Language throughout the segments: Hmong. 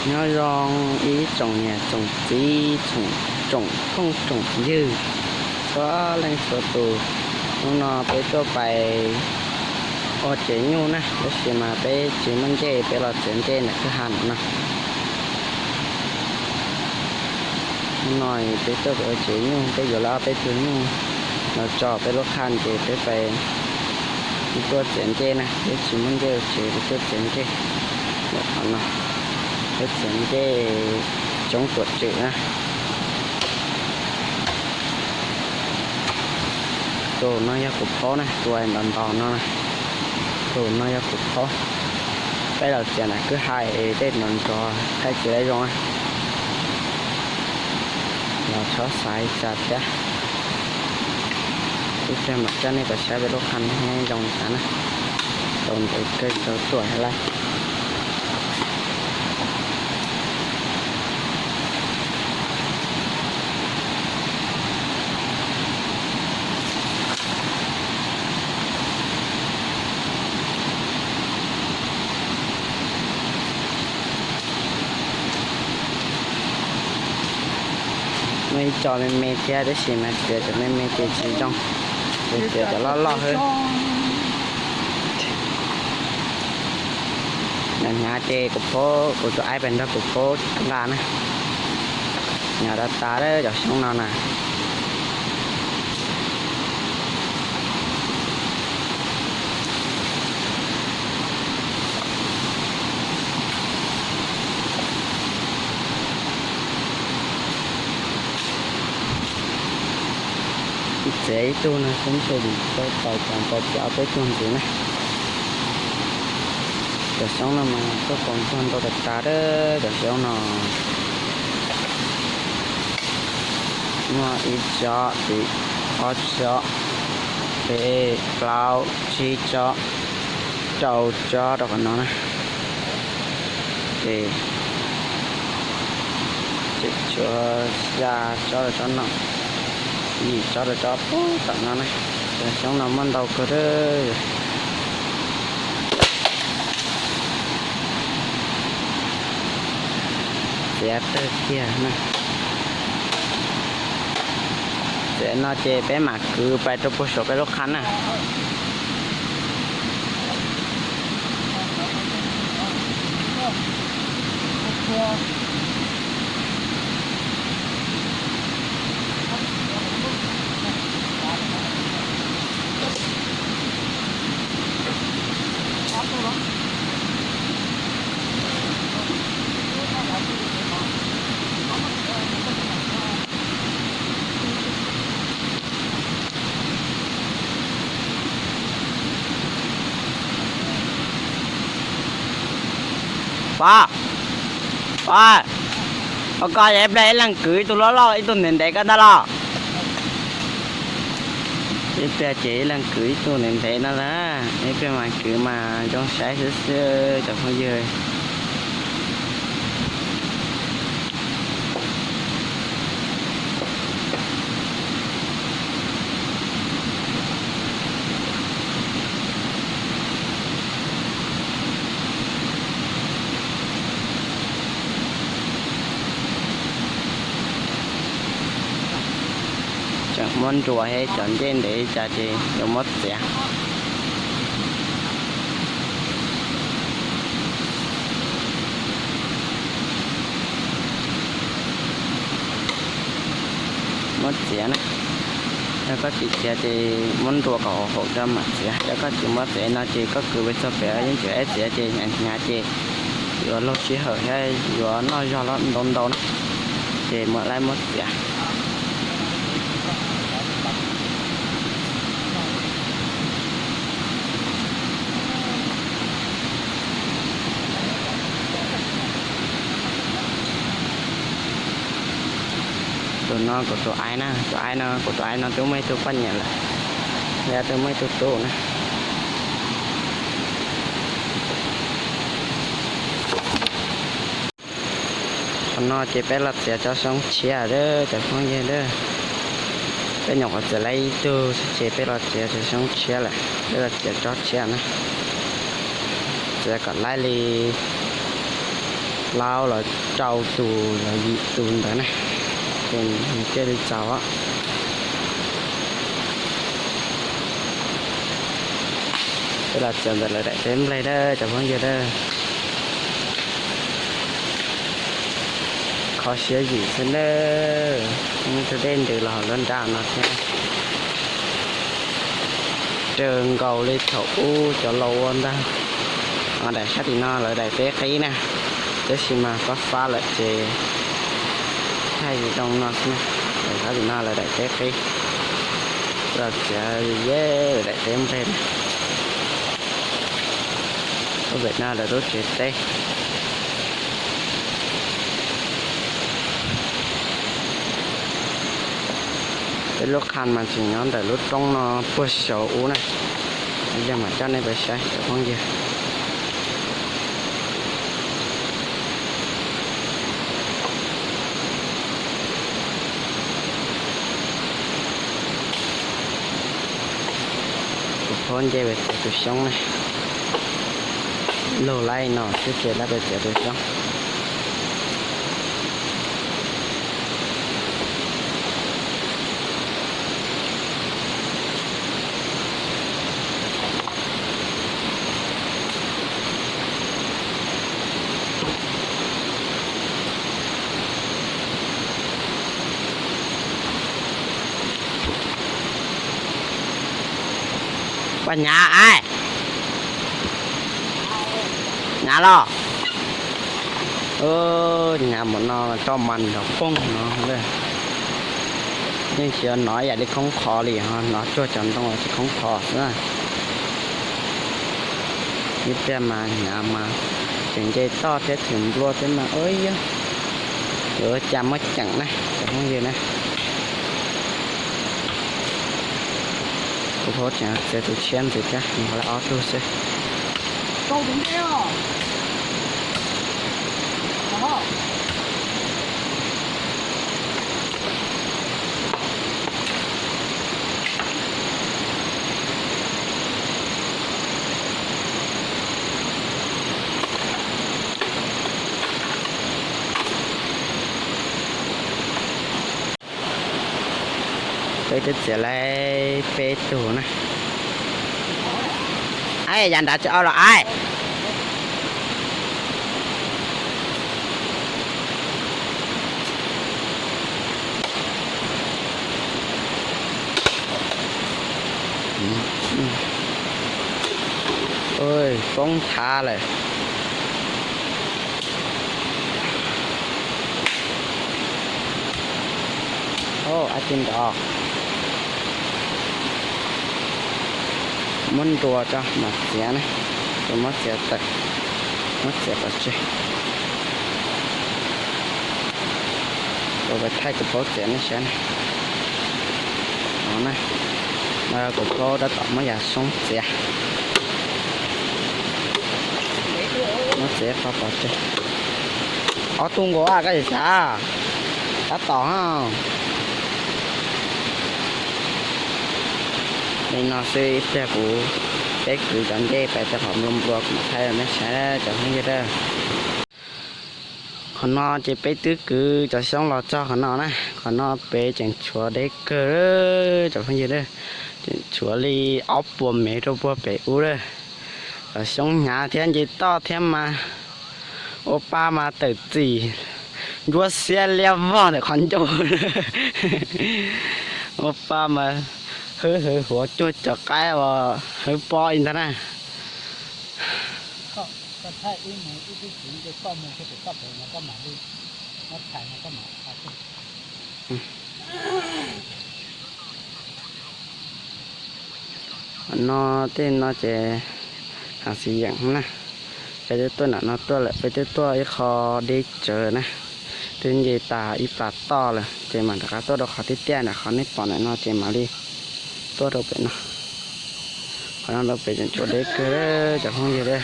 Nyob zoo ib tsoom niam tsoom txiv, tsoom phooj tsoom ywg, txhua leej txhua tus. Hnub no peb tuaj pais ua tsev nyuj na, tab sis mas peb tsis muaj ncej, peb los txiav ncej ntawm kwj ha no na. Hnub no peb tuaj pais ua tsev nyuj, peb yuav lawv ob peb tug nyuj los tso peb lub qhaj ces peb pais tuaj txiav ncej na, peb tsis muaj ncej ua tsev, peb tuaj txiav ncej. Ntawm qhov no peb txiav ncej coob tuam tswm na. Tus no yog kuv phaub na, tus ntau ntau no na. Tus no yog kuv phaub. Peb los txiav ntawm kwj ha es tej no nrog thaij tsis tau zoo na. Los txhob xav li cas thiab. Ib pliag mam coj nej pais saib peb lub qhaj zoo li cas na. Tau ntev kawg tau tuaj thiab lauj. Muaj ib co me me thiab tab sis mas txiav cov me me ces tsis zoo, ces txiav cov loj loj xwb. Hnyav hnyav ces kuv phaub, kuv tus aib pais nrog kuv phaub nqa na. Hnyav tas tas cov xyoob no na. Txiav ib tug no xwb ntshe tsis tau txaus tau txiav ob peb tug ntxiv na. Cov xyoob no mas tuaj kaus ntxuag ntau tas tas, cov xyoob no muaj ib tsob, ob tsob, peb, plaub, tsib tsob, rau tsob rau qhov no na. Ces tshuav xya tsob rau tsob no, yim tsob rau tsob pem tom no na. Cov xyoob no muaj ntau kawg. Txiav tag kiag na. Txiav no ces peb mam kwv pais rau puag saum peb lub qhab na. Pov, pov, ua koj yog ib pliag ib leeg kwv ib tug loj loj ib tug ntev ntev koj ntag los? Ib pliag ces ib leeg kwv ib tug ntev ntev no ntag, ib pliag mas kwv mas zoo saib xwb xwb cov phooj ywg. Tseem muab nruas thiab, cov ncej ntev li cas ces yuav muab txiav. Muab txiav na. Yog koj tsis txiav ces muab nruas kom haum haum tso mam txiav. Yog koj tsis muab txiav no ces koj kwv pes txog pem yeej tsis tau txiav ces hnyav hnyav ces yuav laug sij hawm thiab yuav noj zog ntau ntau na. Ces mam li muab txiav. Tus no kuv tus aib na, tus aib no, kuv tus aib no twb muaj ib tug poj niam lawm, yog twb muaj ib tug tub na. Qhov no ces peb los txiav tsob xyoob tshiab a cov phooj ywg a. Peb nyuam qhuav txiav laib ib tug ces peb los txiav tsob xyoob tshiab lawm, peb los txiav tsob tshiab na. Txiav kom laib li Plaub los rau tus los yim tus ntawd na, ces nws thiaj li txaus. Peb los txog ntawm lawv daim teb nplej na cov phooj ywg na. Kho siab yim xwb na, muaj tus dej ntws los hauv lub nrad no thiab. Raws nkaus li thaum ub cov laus ua ntag. Daim sab tim no lawv daim teb qib na, tab sis mas fab fab lawm ces thaij zoo no xwb na. Daim sab tim no lawv daim teb qib, los txiav ye lawv daim teb nplej na. Lub pem no lawv lub tsev teb. Peb lub qha mas tseem nyob ntawm lub roob no puag saum ub na. Yog mam coj nej pais saib cov phooj ywg. Kuv phob nce pais txiav tus xyoob na. Lug laib no xwb ces laib pais txiav tus xyoob. Poj hnyav ai, hnyav los, hnyav mus no roj mas nrov poog no. Yeej tsis yog hnov ib yam li khoob qho li ho, hnov tsuag cov ntoo tsis khoob qho xwb na. Ib pliag mas hnyav mas tseem nce toj thiab tseem nplua thiab mas ua yog yuav ua cas muaj ceem na cov phooj ywg na. Kuv phob tseem txiav tus tshiab ntxiv thiab, nws qhov lawv ob tug xwb. Peb twb txiav lawm peb tug na. Ai, yav nrad tsis au los ai. Poob thav lawm. Ab tsi nrov. Muab nruas tso mam txiav na. Muab txiav tawm, muab txiav pov tseg. Kuv thaij kuv paub txiav nej saib na. No na, kuv paub tab tom muab yav xyoob txiav. Muab txiav qhov pov tseg. Ob tug nkaus koj tsis xav, tab tom. Li no xwb ib pliag kuv, peb kwv cov ncej pais rau qhov nplua nplua kuv mam thaij nej saib cov phooj ywg a. Qhov no ces peb twb kwv cov xyoob los txog qhov no na, qhov no peb tseem tshuav deb kawg cov phooj ywg a, tseem tshuav li ob puas mev rau puag pem ub lawm. Cov xyoob hnyav thiab nce toj thiab mas ua pa mas tawm txim ntsuab xiab liab vog ntawm qhov ncauj. Ua pa mas hwv hwv huav cuag cov qaib uas hwv pob li ntag na. No tej no ces hav xis yeem na, peb twb tuaj nram no tuaj lawm, peb twb tuaj ib qho deb tsawv na, twb nce tas ib plas toj lawm ces mam rov qab tuaj rau qhov tiaj tiaj nram qhov nej pom ntawm no ces mam li tuaj rau pem no. Qhov no rau pem tseem tshuav deb kawg cov phooj ywg a.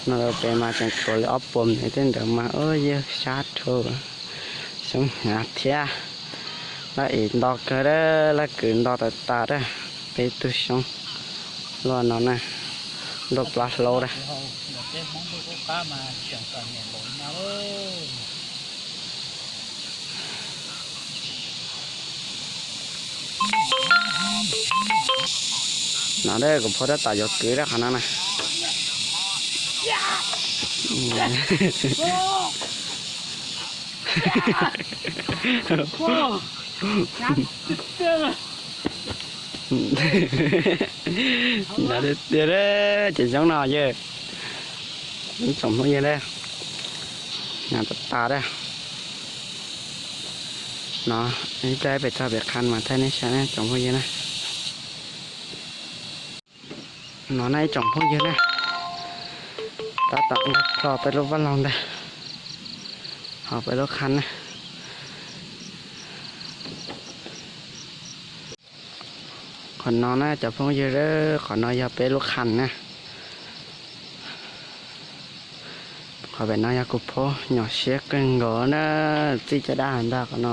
No rau pem mas tseem tshuav li ob puas mev tej ntawd mas ua yog sab dhau. Xyoob hnyav thiab. Laj es nto kawg a, laj kwv nto tas tas a. Peb tug xyoob luaj no na, luaj plab hlaub a. Peb Hmoob ntuj qub qab mas tseem txom nyem npaum li no. No kuv phauj tab tom yuav kwv rau qhov no na. Hnyav tiag tiag, ces zoo no yawg, tsoom phooj ywg na, hnyav tas tas a. No ib pliag pem txog pem qha mas thaij nej saib na tsoom phooj ywg na. No na ib tsoom phooj ywg na, tab tom nkag plho peb lub vaj loog ntag, ho peb lub qha na. Qhov no na cov phooj ywg, qhov no yog peb lub qha na. Qhov pem no yog kuv phauj, nyom siab kawg nkaus na, txij caj dab ntag qhov no.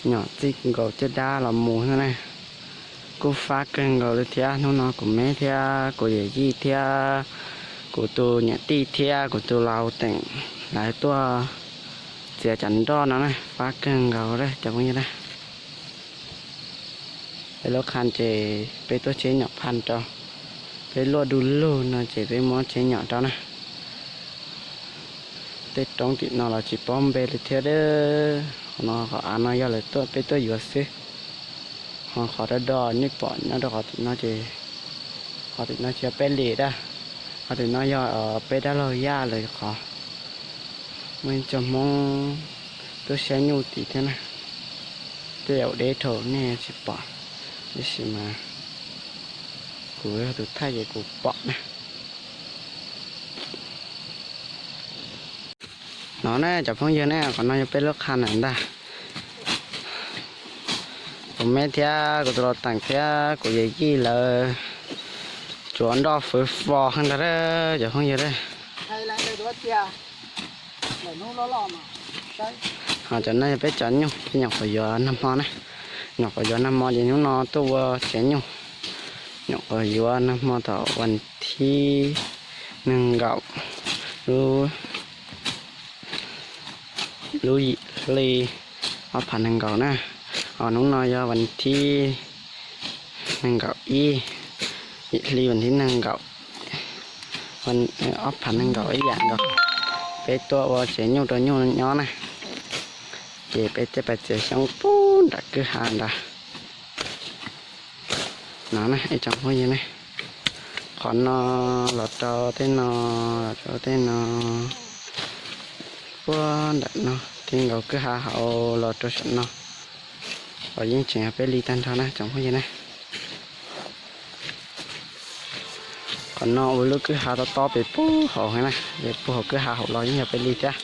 Nyom txij nkaus caj dab los mus na. Kuj fab kawg nkaus li thiab. Hnub no kuv me thiab kuv yawm yij thiab kuv tus niam tij thiab kuv tus lau teem lawv tuaj txiav cov nroj no na, fab kawg nkaus cov phooj ywg na. Peb lub qha ces peb tuaj tseb nyom phaj rau, peb luaj du lug no ces peb muab tseb nyom rau na. Tej roob tim no los tsis paub npe li thiab. Qhov no qhov av no yog lawv tuaj peb tuaj yuav xwb. Ho qhov do do nej pom nyob rau qhov tim no ces, qhov tim no tsis yog peb li dab, qhov tim no yog peb dab laug Yaj lawv qhov. Muaj ib co Hmoob tuaj saib nyuj tid thiab na. Tej zaum deb dhau nej tsis pom, tab sis mas kuv yog tus thaij ces kuv pom na. No na cov phooj ywg ne, qhov no yog peb lub qha na ntag. Kuv me thiab kuv tus lau teem thiab kuv yawm yij lawv tsuav nroj fwv fo heev ntag cov phooj ywg. Ho cov no yog peb cov nyuj, peb nyuam qhuav yuav nag hmo na. Nyuam qhuav yuav nag hmo ces hnub no tuaj ua tsev nyuj. Nyuam qhuav yuav nag hmo thaum vas thib nees nkaum lub, lub yim hli ob phav nees nkaum na. Ho hnub no yog vas thib nees nkaum ib, yim hli vas thib nees nkaum, ob phav nees nkaum ib yam nkaus. Peb tuaj ua tsev nyuj rau nyuj nyob na, ces peb thiaj pais txiav xyoob pub nram kwj ha nrad. No na ib tsoom phooj ywg ne, qhov no los rau tej no, los rau tej no, puag nram no, tej nkaus kwj ha hauv los rau saum no, los yeej tseem yog peb li tag nrho na tsoom phooj ywg na. Qhov no ua lub kwj ha tob tob pem puag hauv na, pem puag hauv kwj ha hauv los yeej yog peb li thiab.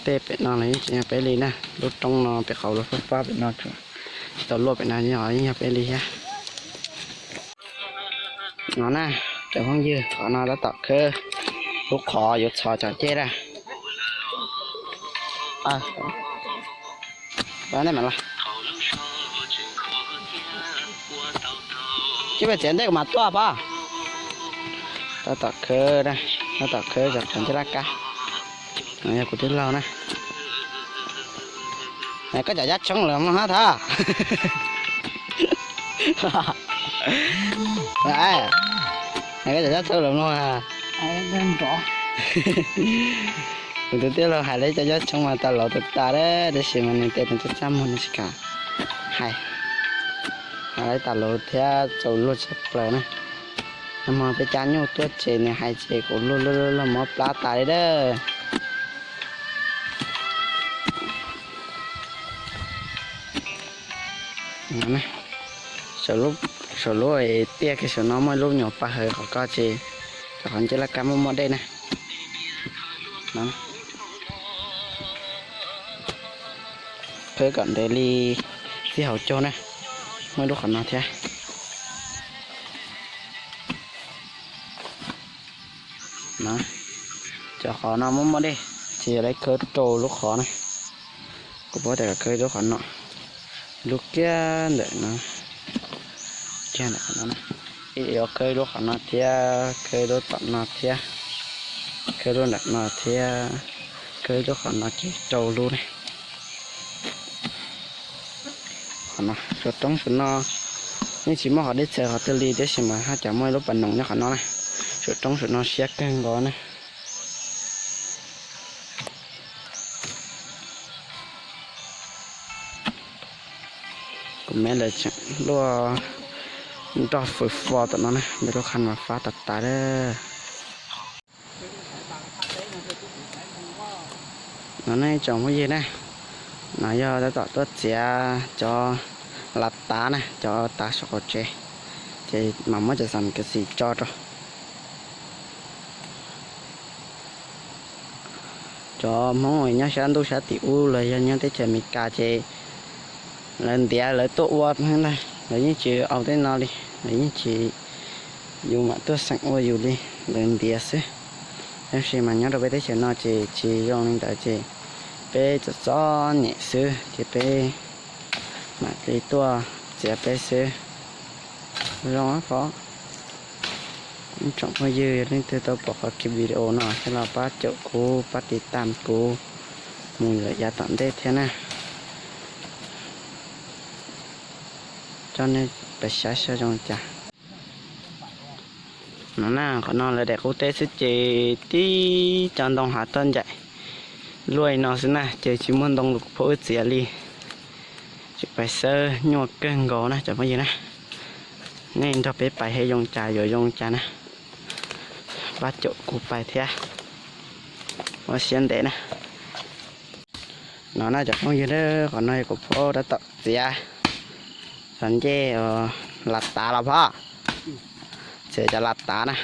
Tej pem no los yeej tseem yog peb li na, lub roob no pem qhov lub fab fab pem no tsis tau luaj pem no yeej yog peb li thiab. No na, cov phooj ywg, qhov no tab tom khawb lub qhov yuav txhos cov ceg na. Tsis pais txiav ntej kuv mam tuaj pab. Tab tom khawb, tab tom khawb cov qhov ncig laj kab. No yog kuv tij laug na. Koj cov yaj tshoob lawm mloog hab thab. Koj cov yaj tshoob lawm mloog. Kuv tus tij laug hais li cov yaj tshoob mas tas laus tas tas, tab sis mas nws tes nws txaj txaj muag nws tsis kam hais. Hais li tas laus thiab txaus luag tshaj plaws na. Nag hmo peb cab nyuj tuaj ces nws hais ces kuv luag luag luag mob plab tas li dab. Saum lub tiaj kiag saum no muaj ib lub nyuam pas hawv qhov ko ces cov qhov ncig laj kab muaj muaj dej na. Khawb kom ntev li txij hauv caug na, muaj ib lub qhov no thiab. Cov qhov no muaj muaj dej ces yog lawv khawb rau lub qhov na. Kuv paub tias lawv khawb lub qhov no, lub kiag ntawm no, kiag ntawm qhov no na. Yuav khawb lub qhov no thiab, khawb lub tom no thiab, khawb lub nram no thiab, khawb lub qhov no ces rau lub ne. Qhov no, saum roob saum no yeej tsis muaj qhov dej txhais qhov twg li, tiam sis mas haj cov muaj ib lub pas noog nyob qhov no na. Saum roob saum no siab kawg nkaus na. Kuv me lawv tseem luaj nroj fwv fo tom no na, me lub qhov no fab tas tas lawm. No nej tsoom phooj ywg na, no yog tab tom tuaj txiav cov lav tav na, cov tav saum qaum tsev, ces mam muab cov xam kev xim tso rau. Cov Hmoob nyob sab ntuj sab tim ub los yog nyob teb chaws Amelikas ces lawv ntiav lawv tuaj ua ntag, lawv yeej tsis au tej no li, lawv yeej tsis, yus mam tuaj xeem ua yus li, lawv ntiav xwb. Tab sis mas nyob rau peb teb chaws no ces tsis zoo li ntawd ces peb txom txom nyem xwb ces peb mam li tuaj txiav peb xwb. Zoo pom. Ib tsoom phooj ywg, yog leej twg tau pom qhov video no thiab los pab caum kuv, pab tiv tam kuv mus lawm yav tom ntej thiab na. Coj nej pais saib saib zoo cas. No na, qhov no lawv daim qub teb xwb ces tib co ntoo hav toj ncaim luaj li no xwb na, ces tsis muaj ntoo los kuv phob wb txiav li. Tseem pais xawb nyuaj kawg nkaus na cov phooj ywg na. Nej nrog peb pais seb zoo cas yuav zoo cas na. Pab caum kuv pais thiab. Ua siab ntev na. No na cov phooj ywg, qhov no yog kuv phob tab tom txiav cov ncej lav tav los phob. Txiav cov lav tav na,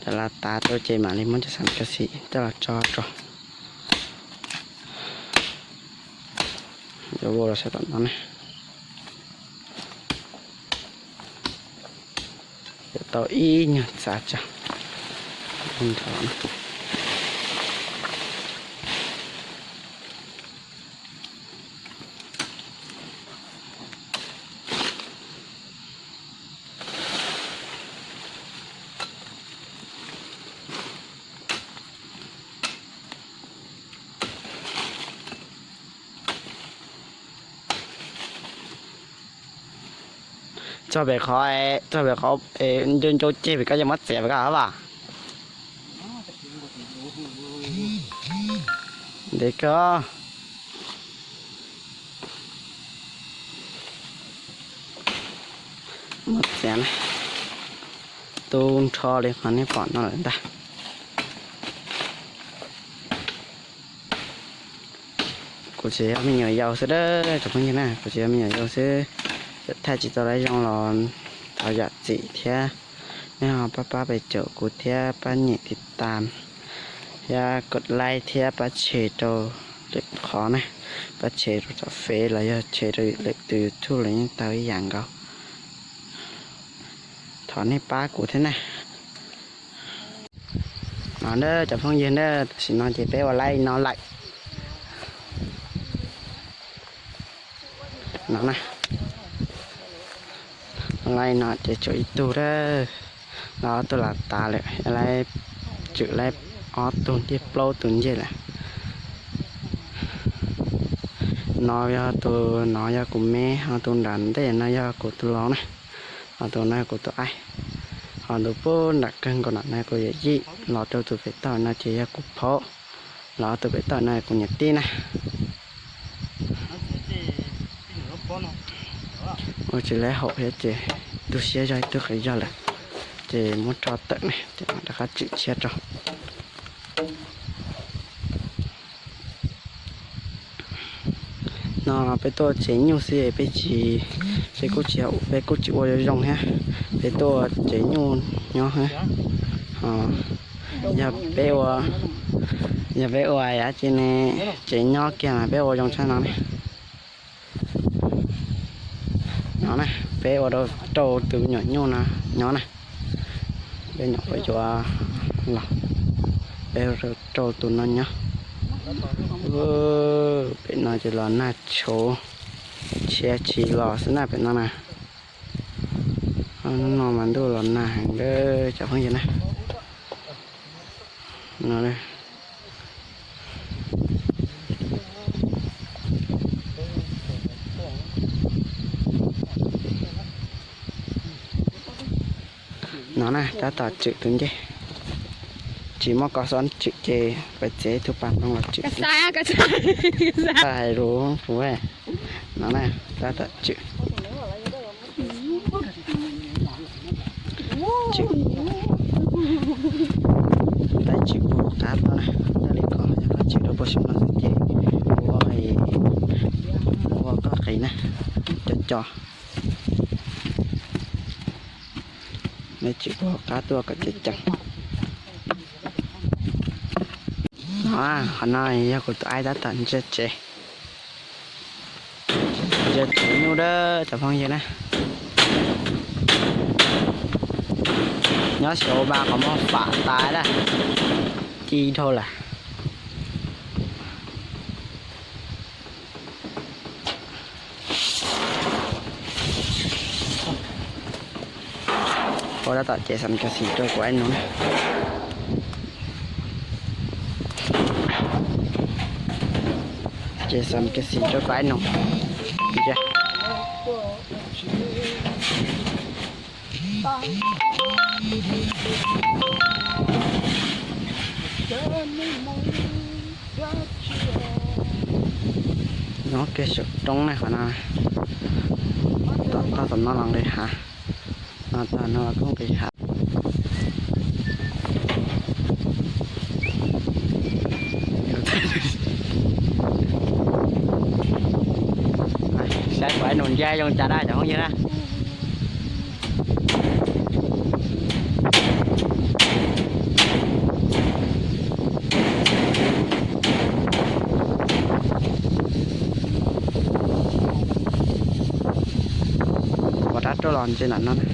cov lav tav tau ces mam li muab cov xam kev xim coj los tso rau. Yuav ua los saib tom no na. Yuav tau ib nyuag txav tso. Txog pem qhov, txog pem qhov ncau ncau ceg pem koj yuav muab txiav pem koj hab vas. Ntev kawg. Muab txiav na, tu nrho li qhov nej pom no lawm ntag. Kuv tsis yog me nyuam yaus xwb dab tsoom phooj ywg na, kuv tsis yog me nyuam yaus xwb. Yog thaij tsis tau lawv zoo los thov zam txim thiab. Nej ho pab pab pem caum kuv thiab pab nyem tiv tam thiab kod laib thiab pab tshem rau lwm qhov na, pab tshem rau tom fev los yog tshem rau lwm tus YouTube los yeej tau ib yam nkaus. Thov nej pab kuv thiab na. No na cov phooj ywg na, tam sim no ces peb ua laib no lawm. No na, laib no ces tshuav ib tug dab, no ob tug lav tav lawm, laib tswm laib ob tug ncej plaub tug ncej lawm. No yog tus, no yog kuv me, ho tus nram ntej no yog kuv tus laus na, ho tus no yog kuv tus aib, ho tus pub nram kawg nkaus no no kuv yawm yij, los rau tus pem toj no ces yog kuv phaub, los tus pem toj no kuv niam tij na. Ua tsis lawv haum thiab ces tu siab zog ib tug qhov zog lawm, ces muab rho tawm ne ces mam rov qab tswm tshiab rau. No peb tuaj tsev nyuj xwb, peb tsis, peb kuj tsis, peb kuj tsis ua zoo zoo thiab. Peb tuaj tsev nyuj nyob thiab. Yog peb ua, yog peb ua yam tsi ne, tsev nyob kiag mas peb ua zoo tshaj no ne. No na, peb ua rau, rau tus nyuam nyuj no nyob na. Peb nyuam qhuav yuav los, peb ua rau, rau tus no nyob. Pem no ces los nag tshauv, tshia tsis los xwb na pem no na. Hnub no mas ntuj los nag heev lawm cov phooj ywg na. No, no na, tab tom tswm tus ncej. Tsis muaj koj xob tswm ces peb txiav ib tug pas ntoo los tswm. Hais lus fuv. No na, tab tom tswm. Tswm, tab tswm puag qab tuaj na, yog li ko yog koj tswm rau puag saum no xwb ces ua, ua koj qis na, co co. Nws tswm puag qab tuaj kom ceev ceev. No, qhov no yog kuv tus aib tab tom ntsia tsev. Ntsia tsev nyuj dawb cov phooj ywg na. Nyob xyov mas qhov muag fam tas lawm, ci dhau lawm. Ua tab tom ces xam kas xim rau kuv aib nus na. Ces xam kas xim rau kuv aib nus. Nyob kiag saum roob na qhov no. Tom toj tom no los nqis hav, no tag no los kuj nqis hav. Saib kuv aib nus ncaj zoo cas na cov phooj ywg na. Ua rab ruaj los ntsia ntawm no na.